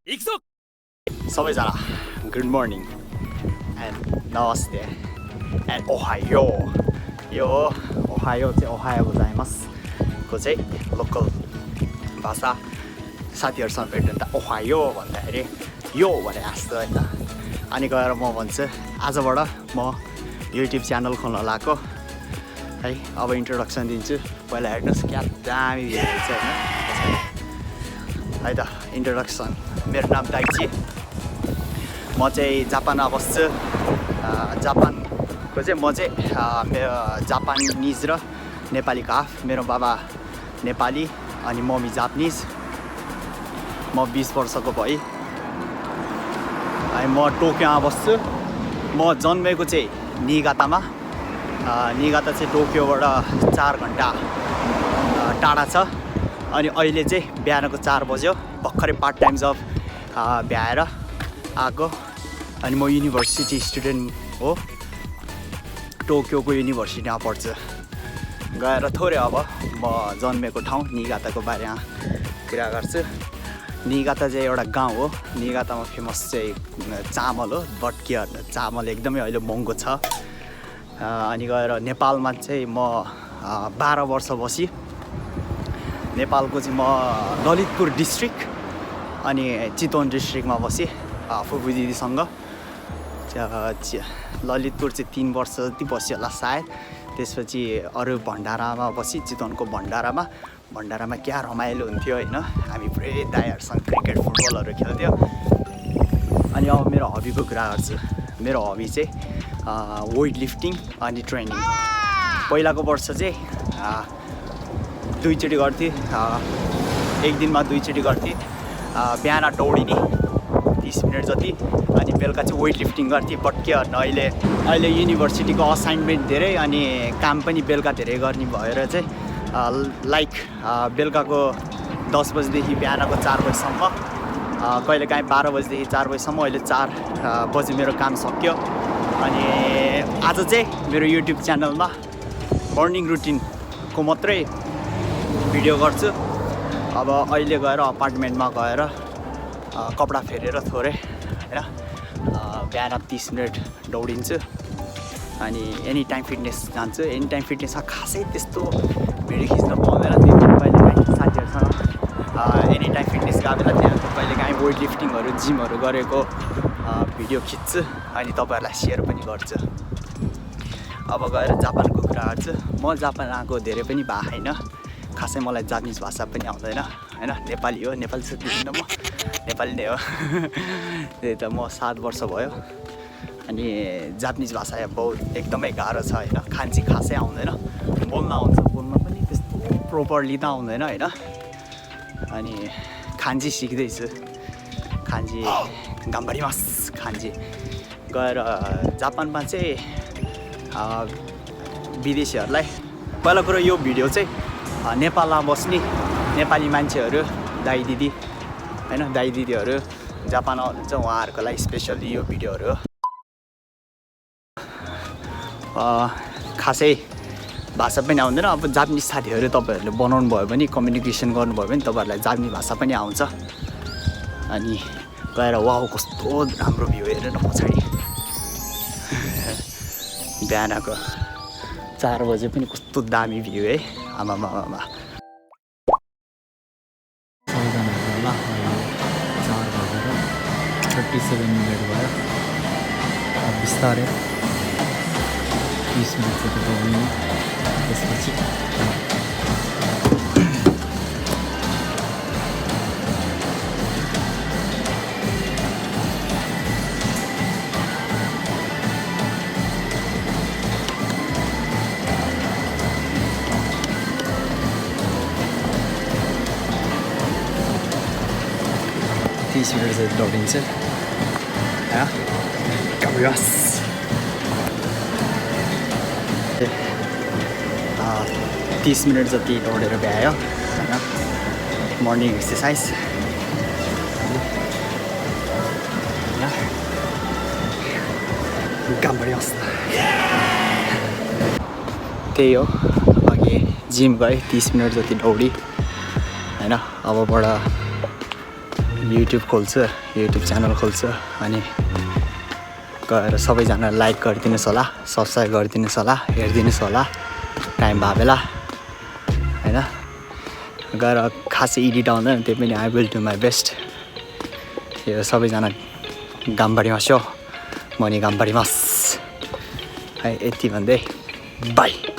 सबैजना good morning and नमस्ते and Ohio यो ओहायो चाहिँ ओहायो गोजाइमासको चाहिँ लोकल भाषा साथीहरूसँग भेट्नु त ओहायो भन्दाखेरि यो भने जस्तो होइन अनि गएर म भन्छु आजबाट म युट्युब च्यानल खोल्न लगाएको है अब इन्ट्रोडक्सन दिन्छु पहिला हेर्नुहोस् क्या दामी भिडियो छ होइन है त इन्ट्रोडक्सन मेरो नाम दाइची म चाहिँ जापानमा बस्छु जापानको चाहिँ म चाहिँ मेरो जापानिज र नेपालीको हाफ मेरो बाबा नेपाली अनि मम्मी जापानिज म 20 वर्षको भएँ अनि म टोकियोमा बस्छु म जन्मेको चाहिँ निगातामा निगाता चाहिँ टोकियोबाट 4 घन्टा टाढा छ अनि अहिले चाहिँ बिहानको 4 बज्यो भर्खरै पार्ट टाइम जब भ्याएर आएको अनि म युनिभर्सिटी स्टुडेन्ट हो टोकियोको युनिभर्सिटीमा पढ्छु गएर थोरै अब म जन्मेको ठाउँ निगाताको बारेमा कुरा गर्छु निगाता चाहिँ एउटा गाउँ हो निगातामा फेमस चाहिँ चामल हो बट के गर्नु चामल एकदमै अहिले महँगो छ अनि गएर नेपालमा चाहिँ म 12 वर्ष बसी नेपालको चाहिँ म ललितपुर डिस्ट्रिक्ट अनि चितवन डिस्ट्रिक्टमा बसेँ फुपू दिदीसँग ललितपुर चाहिँ 3 वर्ष जति बस्यो होला सायद त्यसपछि अरू भण्डारामा बसी चितवनको भण्डारामा क्या रमाइलो हुन्थ्यो होइन हामी पुरै दाइहरूसँग क्रिकेट फुटबलहरू खेल्थ्यो अनि अब मेरो हबीको कुरा गर्छु मेरो हबी चाहिँ वेट लिफ्टिङ अनि ट्रेनिङ पहिलाको वर्ष चाहिँ 2 चोटि गर्थेँ एक दिनमा 2 चोटि गर्थेँ बिहान दौडिने 30 मिनट जति अनि बेलुका चाहिँ वेट लिफ्टिङ गर्थेँ बट के गर्नु अहिले युनिभर्सिटीको असाइनमेन्ट धेरै अनि काम पनि बेलुका धेरै गर्ने भएर चाहिँ लाइक बेलुकाको 10 बजीदेखि बिहानको 4 बजीसम्म कहिलेकाहीँ 12 बजीदेखि 4 बजीसम्म अहिले 4 बजी मेरो काम सक्यो अनि आज चाहिँ मेरो युट्युब च्यानलमा मर्निङ रुटिनको मात्रै भिडियो गर्छु अब अहिले गएर अपार्टमेन्टमा गएर कपडा फेरेर थोरै होइन बिहान 30 मिनट दौडिन्छु अनि एनी टाइम फिटनेस जान्छु एनी टाइम फिटनेसमा खासै त्यस्तो भिडियो खिच्न पाउँदैन त्यो कहिलेकाहीँ साथीहरूसँग एनी टाइम फिटनेस गएको बेला त्यहाँ कहिलेकाहीँ वेट लिफ्टिङहरू जिमहरू गरेको भिडियो खिच्छु अनि तपाईँहरूलाई सेयर पनि गर्छु अब गएर जापानको कुरा गर्छु म जापान आएको धेरै पनि भएको छैन खासै मलाई जापानिज भाषा पनि आउँदैन होइन नेपाली हो नेपाली सिक्दिनँ म नेपाली नै हो त्यही त म 7 वर्ष भयो अनि जापानिज भाषा बहुत एकदमै गाह्रो छ होइन खान्ची खासै आउँदैन बोल्न आउँछ बोल्न पनि त्यस्तो प्रोपरली त आउँदैन होइन अनि खान्ची सिक्दैछु खान्ची गाम्बारिमास खान्ची गएर जापानमा चाहिँ विदेशीहरूलाई पहिला कुरो यो भिडियो चाहिँ नेपालमा बस्ने नेपाली मान्छेहरू दाइ दिदी होइन दाइ दिदीहरू जापानमा हुनुहुन्छ उहाँहरूको लागि स्पेसल्ली यो भिडियोहरू हो खासै भाषा पनि आउँदैन अब जापानिज साथीहरू तपाईँहरूले बनाउनु भयो भने कम्युनिकेसन गर्नुभयो भने तपाईँहरूलाई जापानिज भाषा पनि आउँछ अनि गएर वाउ कस्तो राम्रो भ्यू हेरेर न पछाडि बिहानको 4 बजे पनि कस्तो दामी भ्यू है आमामा सबैजनाहरू ल 4 बजेर 37 मिनट भयो बिस्तारै 30 मिनट जति दौडिने त्यसपछि 30 मिनट जति दौडिन्छ गाम्बारिमास 30 मिनट जति दौडेर भ्यायो होइन मर्निङ एक्सर्साइज गाम्बारिमास त्यही हो अघि जिम गएँ 30 मिनट जति दौडी होइन अबबाट युट्युब खोल्छु, युट्युब च्यानल खोल्छु अनि गएर सबैजना लाइक गरिदिनुहोस् होला, सब्सक्राइब गरिदिनुहोस् होला, हेरिदिनुहोस् होला टाइम भए बेला होइन। गएर खासै एडिट आउँदैन त्यही पनि I will do my best. यो सबैजना गाम्बाडी मास्यो, म नि गाम्बाडी मास है। यति भन्दै बाई।